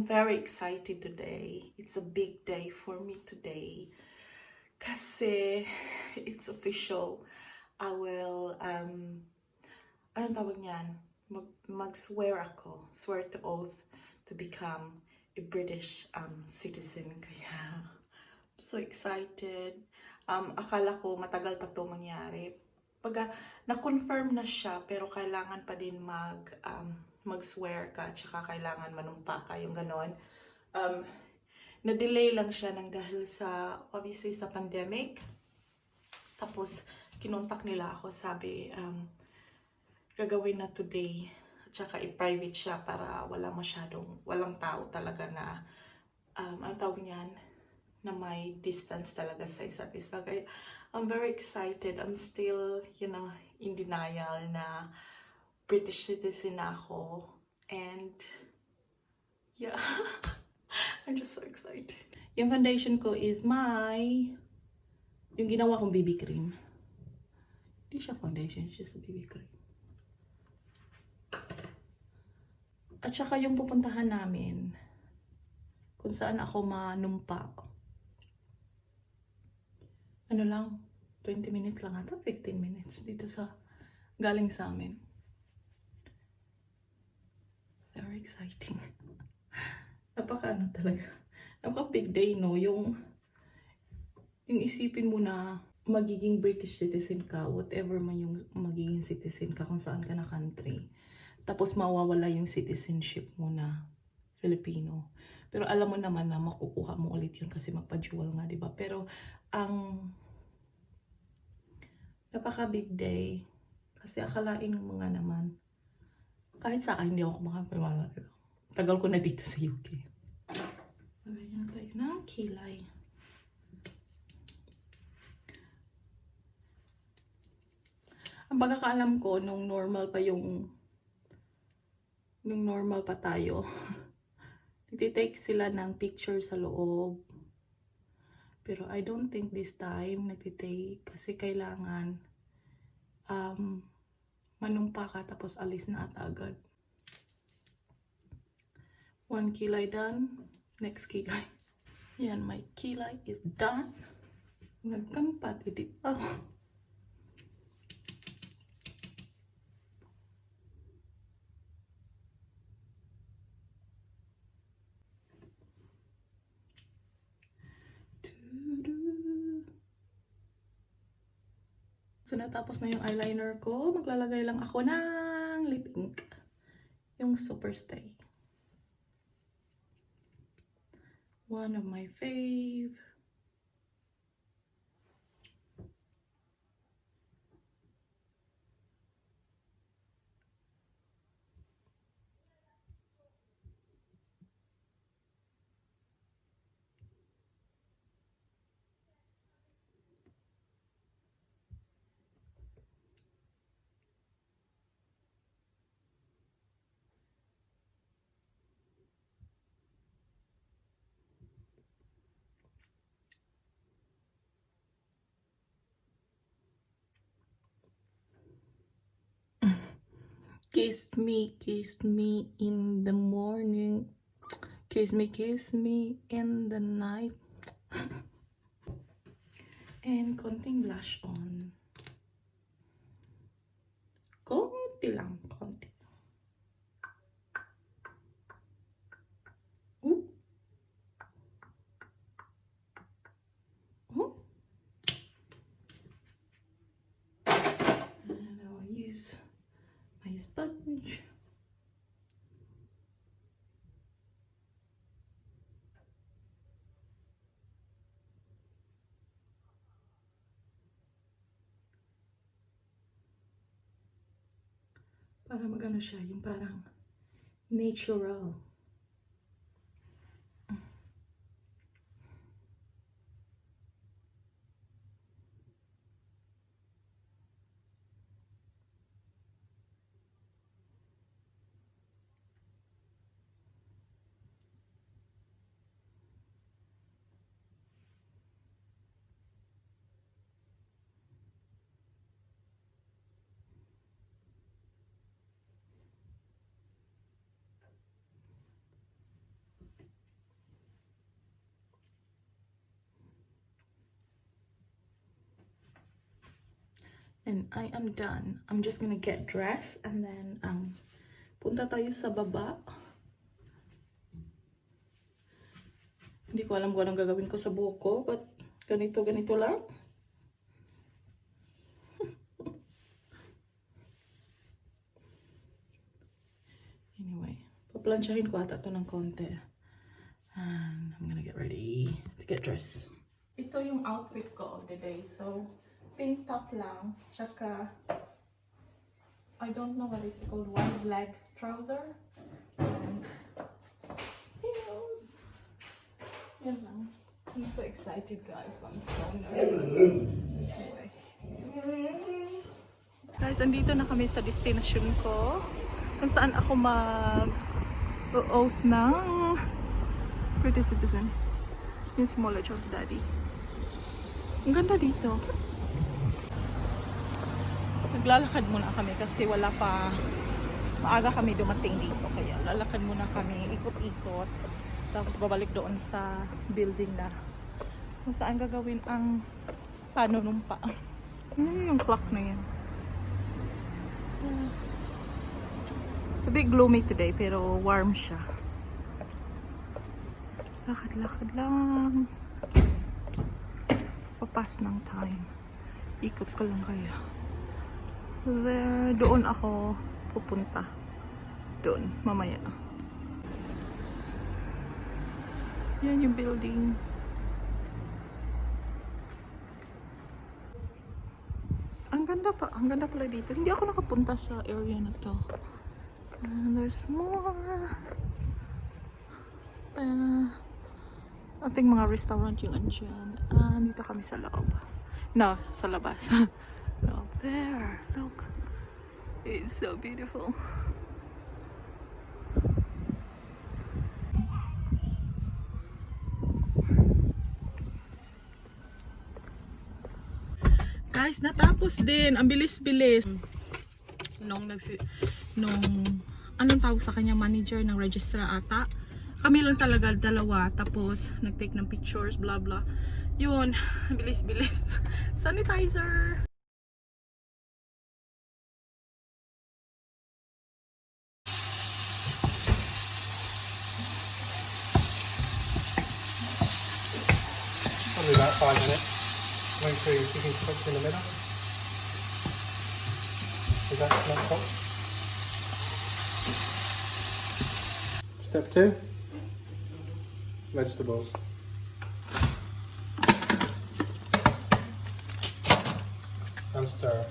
very excited today. It's a big day for me today. Kasi it's official. I will, anong tawag niyan? Mag-swear ako. Swear to oath to become a British citizen. Kaya, I'm so excited. Akala ko matagal pa to mangyari. Na-confirm na siya, pero kailangan pa din mag-swear ka, tsaka kailangan manumpa ka, yung ganon. Na-delay lang siya dahil sa, obviously, sa pandemic. Tapos, kinontak nila ako, sabi, gagawin na today, tsaka i-private siya para walang tao talaga na, ang tawag niyan, na may distance talaga sa isa't isa. Kaya, I'm very excited. I'm still, in denial na British citizen ako. And, yeah, I'm just so excited. Yung foundation ko is yung ginawa kong BB cream. Hindi siya foundation, it's just a BB cream. At saka yung pupuntahan namin, kung saan ako manumpa. Ano lang, 20 minutes lang ata, 15 minutes dito galing sa amin. Very exciting. Talaga. Napaka-big day, no? Yung isipin mo na magiging British citizen ka, whatever man yung magiging citizen ka, kung saan ka na country. Tapos mawawala yung citizenship mo na Filipino. Pero alam mo naman na makukuha mo ulit yun kasi magpa-dual nga, diba? Pero napaka-big day. Kasi akalain ng mga naman. Kahit sa akin, hindi ako makapalala. Tagal ko na dito sa UK. Lagyan na tayo ng kilay. Ang pagkakaalam ko, nung normal pa tayo, nagtitake sila ng picture sa loob. Pero I don't think this time nagtitake kasi kailangan manumpa ka tapos alis na agad. One kilay done. Next kilay. Yan, my kilay is done. Nagkampat, di ba? So, natapos na yung eyeliner ko. Maglalagay lang ako ng lip ink. Yung Super Stay. One of my fave. Kiss me in the morning. Kiss me in the night. And konting blush on. Konti lang, konti. And I'll use my sponge. Para magano siya, yung parang natural. And I am done. I'm just gonna get dressed and then punta tayo sa baba. Hindi ko alam kung anong gagawin ko sa buhok ko, but ganito lang. Anyway, paplansyahin ko ata to ng konti. And I'm gonna get ready to get dressed. Ito yung outfit ko of the day. So, pink top lang, tsaka I don't know what it's called, wide leg trouser. And heels. Yan lang. I'm so excited, guys, but I'm so nervous. Anyway. Guys, andito na kami sa destination ko. Kung saan ako mag-oath ng British citizen. Yung smaller child's daddy. Ang ganda dito. Naglalakad muna kami kasi wala pa, maaga kami dumating dito. Kaya lalakad muna kami, ikot-ikot. Tapos babalik doon sa building na kung saan gagawin ang panunumpa. Yung clock na yan. It's a bit gloomy today pero warm siya. Lakad-lakad lang. Papas ng time. Ikot ko lang kaya. There, doon ako pupunta. Doon, mamaya. Yan yung building. Ang ganda pala dito. Hindi ako nakapunta sa area na to. And there's more. I think mga restaurant yung andyan. Dito kami sa loob. No, sa labas. Look there. Look. It's so beautiful. Guys, natapos din. Ang bilis-bilis. Nung anong tawag sa kanya, manager ng registra ata. Kami lang talaga dalawa, tapos nag-take ng pictures, blah blah. Yun, bilis-bilis. Sanitizer. Probably about 5 minutes. Going through chicken strips in the middle. Is that not cooked? Step 2. Vegetables. And stir.